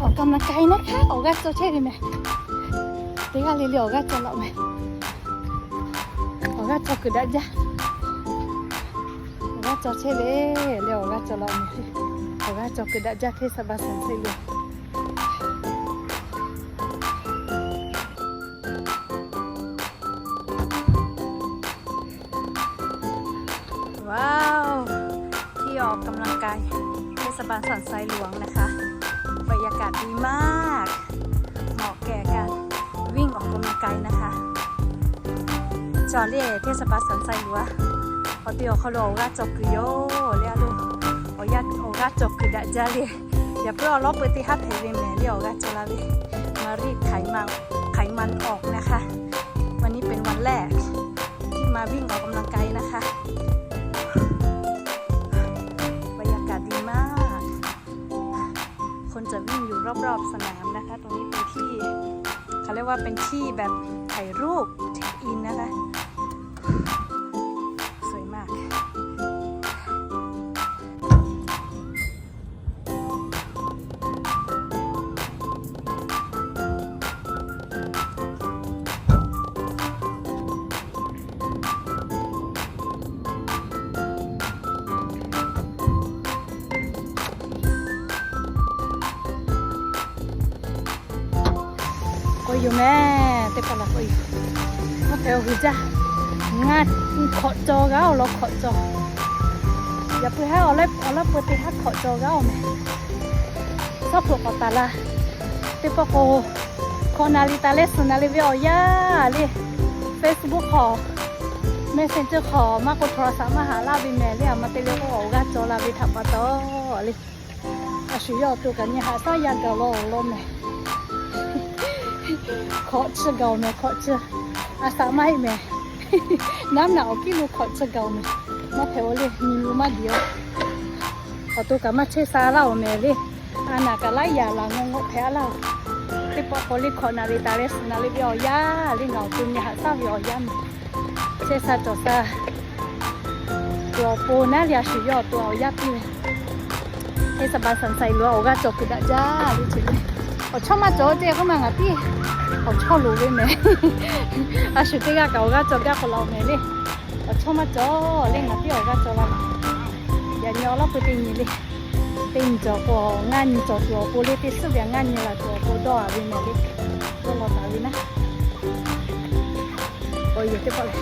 ออกกำลังกายนะคะ awˬ g'aˇ cawˬ chehˇ ve mehˍ. Teˇ g'aˇ le le awˬ g'aˇ cawˬ laˇ mehˍ. Awˬ g'aˇ cawˬ kuiˬ daꞈ jaˇ. Awˬ g'aˇ cawˬ chehˇ ve le, awˬ g'aˇ cawˬ laˇ mehˍ. Awˬ g'aˇ cawˬ kuiˬ daꞈ jaˇ เทศบาล สันทรายหลวง. Wow ที่ออกกำลังกาย เทศบาลสันทรายหลวงนะคะ บรรยากาศดีมาก เหมาะแก่การวิ่งออกกำลังกายนะคะ Cawˬ le เทศบาล สันทรายหลวง awˬ te awˬ hk'aw lo awˬ g'aˇ cawˬ kuiˬ yoˬ le a lo. Awˬ g'aˇ cawˬ kuiˬ daꞈ jaˇ le. Yaꞈ puiˉ awˬ lawˉ peu teˇ haˉ hpehꞈ ve mehˍ le awˬ g'aˇ cawˬ la ve. มารีดไขมัน ไขมันออกนะคะ วันนี้เป็นวันแรกที่มาวิ่งออกกำลังกายนะคะ บรรยากาศดีมาก คนจะวิ่งอยู่รอบๆสนามนะคะ ตรงนี้เป็นที่ เขาเรียกว่าเป็นที่แบบถ่ายรูป เช็คอินนะคะ สวยมาก K'oˆ yoˬ mehˍ, teˇ hpaˍ laˬ k'oˆ yoˬ. Oˇ hpehꞈ awˬ hui jaˇ. Ngaˬ hkawꞈ cawˬ g'a awˬ lawn hkawꞈ cawˬ. Yaꞈ puiˉ haˉ awˬ lawˉ peu teˇ haˉ hkawꞈ cawˬ g'a awˬ mehˍ. Shaˉ hpu k'awꞈ taˍ laˇ. Teˇ pawˆ k'o, hkawꞈ naˍ riˍ taˍ leh suhˍ naˍ riˍ ve awˬ yanˇ le. Facebook hk'aw, Messenger hk'aw maˇ k'o โทรศัพท์ maˇ haꞈ laˇ ve mehˍ le. A ma te le k'o awˬ g'aˇ cawˬ la ve htaꞈ pa taw le. A shu yawˇ awˬ to kaꞈ nyi haꞈ shaˉ yaˇ gaˬ law awˬ lawn mehˍ. Hkawꞈ chi gaˬ awˬ mehˍ, hkawꞈ chi. A shaꞈ maˇ heˆ mehˍ. Naˉ naꞈ awˬ kiˉ lo hkawꞈ chi gaˬ awˬ mehˍ. Maˇ hpehꞈ awˬ le, nyi lo maˇ diˬ a. Awˬ to kaꞈ maˇ chehˇ sha laˇ awˬ mehˍ le. A naˍ kaꞈ laiˉ yaꞈ laˬ ngaw ngaw hpehꞈ a laˇ. Teˇ pawˆ k'o le hkawꞈ naˍ riˍ taˍ leh suhˍ naˍ riˍ ve awˬ yanˇ le ngaˬ awˬ to nyi haꞈ shaˉ ve awˬ yanˇ mehˍ. Chehˇ sha cawˬ sha tuˬ awˬ pon naˉ le a shu yawˇ awˬ to awˬ yanˇ piˇ ve. เทศบาล สันทรายหลวง awˬ g'aˇ cawˬ kuiˬ daꞈ jaˇ le ce le. Awˬ chawˇ maˇ cawˬ ce k'oˆ ma ngaˬ piˇ. Awˬ chawˇ loˍ ve mehˍ. A shu teˇ g'aˇ kaꞈ awˬ g'aˇ cawˬ gaˇ k'awꞈ la awˬ mehˍ le. Awˬ chawˇ maˇ cawˬ le ngaˬ piˇ awˬ g'aˇ cawˬ la ve. Yaꞈ nyi awˬ lawˉ peu teˇ nyi le. Teˇ nyi cawˬ k'o ngaˇ nyi cawˬ tuˬ awˬ pon le, teˇ suhˉ ve ngaˇ nyi laˬ tuˬ awˬ pon dawˇ a ve mehˍ le. Dawˇ law taˍ ve naˉ. Awˬ yehˬ teˇ pawˆ le.